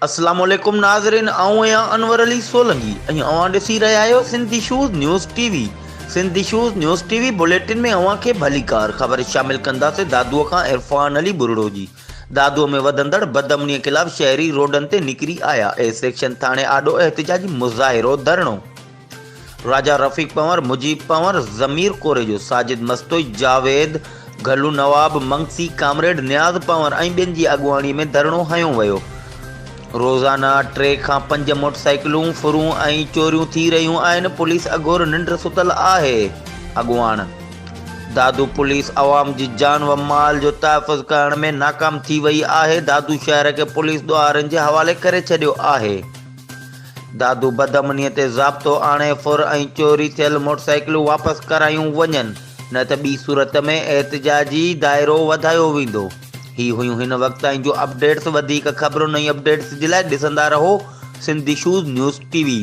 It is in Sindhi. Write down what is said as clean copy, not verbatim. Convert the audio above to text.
اسلام عليڪم ناظرين آئون آهيان انور علي سولنگي ۽ اوهان ڏسي رهيا آهيو Sindh issues news T V Sindh issues news T V bulletin ۾ اوهان کي ڀليڪار خبر شامل ڪنداسين دادوء کان عرفان علي ٻرڙو جي دادوء ۾ وڌندڙ بدامني خلاف شهري روڊن تي نڪري آيا اي سيڪشن ٿاڻي آڏو احتجاجي مظاهرو ڌرڻو راجا رفيق پنهور، مجيب پنهور، ضمير ڪوريجو، ساجد مستوئي، جاويد گهلو، نواب منگسي، ڪامريڊ نياز پنهور ۽ ٻين جي اڳواڻي ۾ ڌرڻو هنيو ويو. روزانه ٽي کان پنج موٽرسائيڪلون ڦرون ۽ چوريون ٿي رهيون آهن، پوليس اگهور ننڊ ستل آهي، اڳواڻ. دادو پوليس عوام جي جان و مال جو تحفظ ڪرڻ ۾ ناڪام ٿي وئي آهي، دادو شهر کي پوليس ڏوهارين جي حوالي ڪري ڇڏيو آهي. دادو بدامنيء تي ضابطو آڻي ڦر ۽ چوري ٿيل موٽرسائيڪلون واپس ڪرايون وڃن نه ته ٻي صورت ۾ احتجاجي دائرو وڌايو ويندو. هي هيون هن وقت تائين جون اپڊيٽس وڌيڪ خبرن ۽ اپڊيٽس جي لاء ڏسندا رهو Sindh issues news T V.